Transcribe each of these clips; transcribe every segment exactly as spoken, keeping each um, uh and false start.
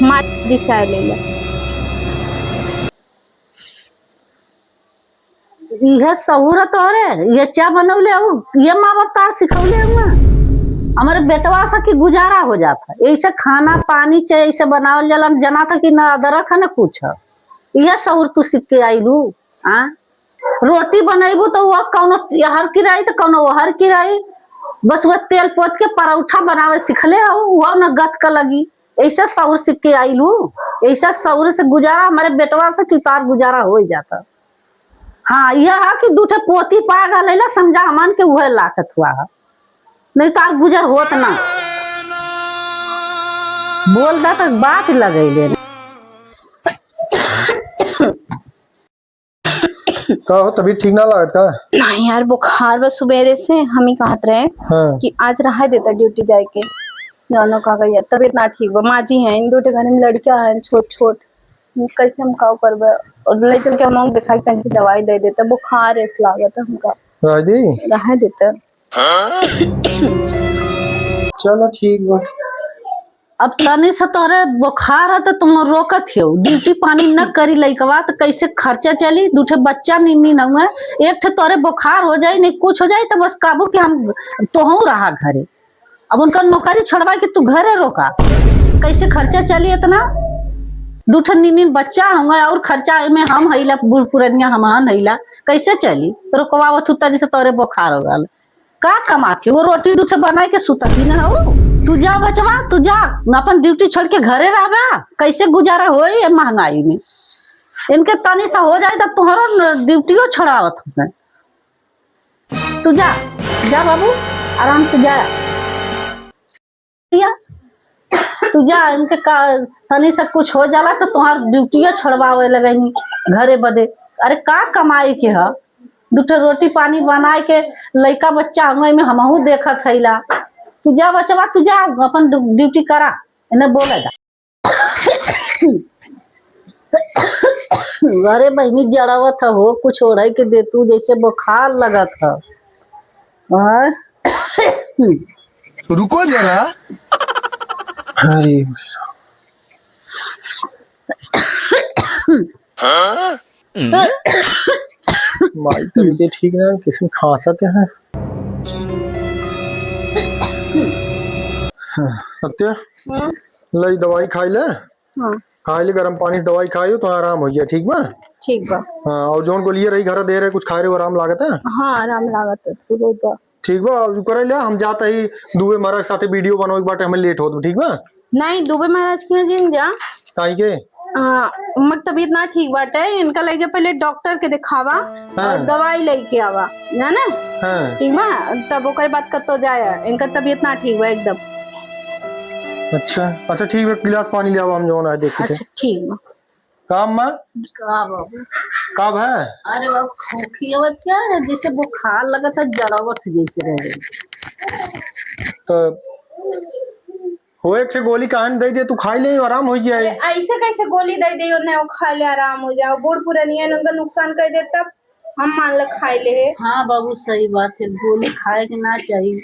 मार दी चाय ले ले। इहे सहूर तोहरे, इहे चाह बनौले हऊ, इहे माँ बाप तार सिखौले हऊ। हमरे बेटवा से की गुजारा हो जात है। ऐसे खाना पानी चाहे ऐसे बनावल जाला, जना था कि ना अदरक है ना कुछ है। इहे सहूर तू सीख के आइलू, हाँ? रोटी बनैबू तो वह कौनो यहर की रही तो कौनो ओहर की रही, बस वह तेल पोत के परौठा बनावे सिखले हऊ, वह न गत का लगी। ऐसे सहूर सीख के आइलू, ऐसे सहूर से गुजारा हमरे बेटवा से कि तार गुजारा हो ही जाता। हाँ, यह है कि दू ठे पोती पा गल है, समझा हमन के उहे लाकत हुआ है, नहीं तार गुजर होत ना। बोल दा तो बात लगैले। का हो, तबीयत ठीक ना लागत का? नहीं यार, बुखार बा सुबेरे से। हम ही कहत रहे हाँ। कि आज रहा देता ड्यूटी जाए के। दोनों का गई तबीयत ना ठीक बा, माँ जी हैं, इन दो ठे घर में लड़कियां हैं छोट छोट, कैसे हम काव करबे? और ले चल के हम लोग दिखाई, कहीं की दवाई दे देता, बुखार ऐसे लागत है हमका। रह दी? रह देता। चलो ठीक बा। अब तनी से तोहरे बुखार है तो तुम रोकत हो, ड्यूटी पानी न करी लइकवा तो कैसे खर्चा चली? दू ठे बच्चा नीनी न हुए, एक ठे तोहरे बुखार हो जाए, नहीं कुछ हो जाए तो बस काबू कि हम तोहू रहा घरे। अब उनका नौकरी छोड़वाए कि तू घरे रोका, कैसे खर्चा चली इतना? दू ठे नीनी बच्चा होंगे और खर्चा में हम हईला, बूढ़ पुरनिया हम हईला, कैसे चली? रोकवावत हूँ तनी से तोहरे बुखार हो गल। का कमात है? वो रोटी दू ठे बनाए के सुतत ही ना हो। तू जा बचवा, तू जा, अपन ड्यूटी छोड़ के घरे रहबा। कैसे गुजारा होई ये महंगाई में? इनके तनी सा हो जाए तब तुम्हारो न-, ड्यूटियो छोड़ावत होते। तू जा, जा बाबू, आराम से जा। या, तू जा, इनके का, तनी से कुछ हो जाला तो तुम्हार ड्यूटियो छोड़वावे लगेनी घरे बदे। अरे का कमाई के ह? दू ठे रोटी पानी बनाए के लइका बच्चा हम में हमहू देखत हईला। तू जा बचवा, तू जा अपन ड्यू-, ड्यूटी करा, इन्हें बोले दा। अरे बहिनी जड़ावत ह हो, कुछ ओढ़ाई के दे तू, जैसे बुखार लगत ह। हाँ? रुको जरा। अरे। माई तबीयत ठीक ना, किसमें खांसत है। हाँ, सत्य, हम्म। ले दवाई खाई ले। हाँ। खाई ले, गरम पानी से दवाई खाई, तो आराम हो जाए, ठीक बा? ठीक बा। हाँ, और जौन गोलियां रही घर दे रहे, कुछ खाए रहे, आराम लागत है? हाँ, आराम लागत है, थोड़ा बा। ठीक बा, अब करे ले, हम जात ही दुबे महाराज साथे वीडियो बनवे के बाटे, हमें लेट होत बा, ठीक बा? नहीं, दुबे महाराज के यहाँ जिन जा। काहे के? हाँ, उनकर तबीयत ना ठीक बाटे, इनका ले जा पहले डॉक्टर के दिखावा हाँ। और दवाई लेके आवा, जाने? हाँ। ठीक बा, तब ओकर बाद कतो जाए, इनका तबीयत ना ठीक बा एकदम। अच्छा, अच्छा, ठीक बा, गिलास पानी ले आवा, हम जौन है देखी थे। अच्छा, ठीक बा। का अम्मा? का बाबू? का भा? अरे बाबू, खोखी आवत क्या है? जैसे बुखार लगत है, जरावत जैसे रहे। तो हो, एक ठे गोली कहानी दे दे, तू खाई ले, आराम हो जाए। अरे, ऐसे कैसे गोली दे दे, उन्हें वो खा ले, आराम हो जाओ। बूढ़ पुरानिया ने उनका नुकसान कर दे, तब हम मान ले खाई ले। हाँ बाबू, सही बात है, गोली खाए के ना चाहिए,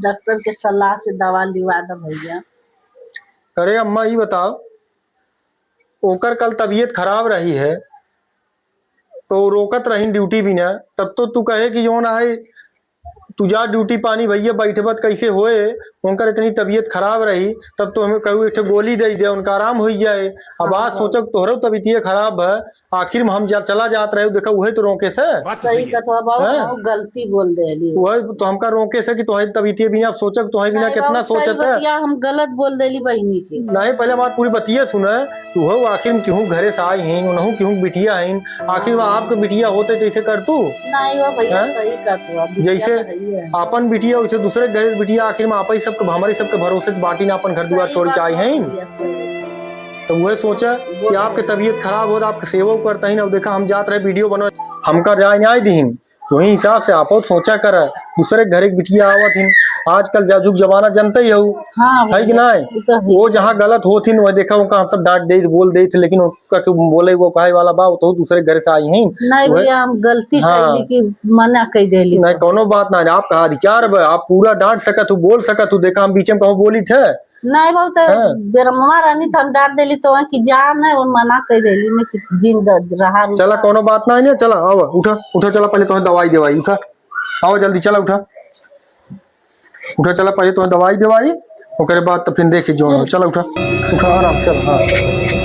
डॉक्टर के सलाह से दवा लिवा दे भैया। अरे अम्मा, ये बताओ, ओकर कल तबीयत खराब रही है, तो रोकत रही ड्यूटी बिना, तब तो तू कहे कि जौन है, तू जा ड्यूटी पानी भैया, बैठबत कैसे होए, उनकर इतनी तबीयत खराब रही, तब तो हमें कहू एक ठे गोली दे दे, उनका आराम हो जाए। अब हाँ, आज हाँ। सोचब तोहरो तबीयतिये खराब है, आखिर में हम जा, चला जात रहे, देखा उहे तो रोके से। बात तो सही सही है। कहत हो बाबू, हैं? हम गलती बोल देली। उहे तो हमका रोके से कि तोहे तबीयतिये बिना, अब सोचब तोहे बिना नहीं कितना बाबू, सही सोचत है। बतिया हम गलत बोल देली बहिनी के। नहीं, पहले हमार पूरी बतिये सुने, तू हो आखिर में केहू घरे से आई हैं, उनहू केहू बिटिया हैं, आखिर में आपके बिटिया होते तो ऐसे कर तू? नहीं हो भैया, हैं? सही कहत हो, बिटिया जैसे तो है ही है। आपन बिटिया वैसे दूसरे के घरे से बिटिया, आखिर में आप ही सबके, हमारे सबके भरोसे के बाटी ना अपन घर दुआर सही छोड़ के बात आई हो हैं। भैया, सही। तो वह सोचा कि बोल आपके रहे। तबीयत खराब हो, आपके सेवा करता ही ना। देखा, हम जात रहे वीडियो बनवा, हमका जाए न्याय दीन, वही हिसाब से आप सोचा कर, दूसरे के घरे के बिटिया आवत हिन, आजकल जा-, जुग जमाना जनते ही हो, हाँ है कि भैया, नहीं? वो तो है। वो जहाँ गलत होथिन, वह देखा, उनका हम सब डांट देइत, बोल देइत, लेकिन उनका के बोले, वो कहे वाला बा, वो तो दूसरे घर से आई हैं। नहीं वह भैया, हम गलती हाँ। कैली कि मना कह देली। नहीं, कोनो बात ना, आपका अधिकार बा, आप पूरा डांट सकत हो, बोल सकत हो। देखा, हम बीच में कहूँ बोली थे। नहीं, बहुत हाँ। बेरमवा रहनी तो हम डांट देली तो कि जा नहीं, और मना कह देली नहीं कि जिंदा रहा, रुका। चला, कोनो बात ना है, चला, आओ, उठा, उठा, चला, पहले तुम्हें दवाई देवाई, उठा, आओ जल्दी, चला, उठा। उठा, चला, पहले तुम्हें दवाई देवाई, ओकरे बाद तो फिर देखी जो है। चला, उठा, उठा, आराम, चल, हाँ।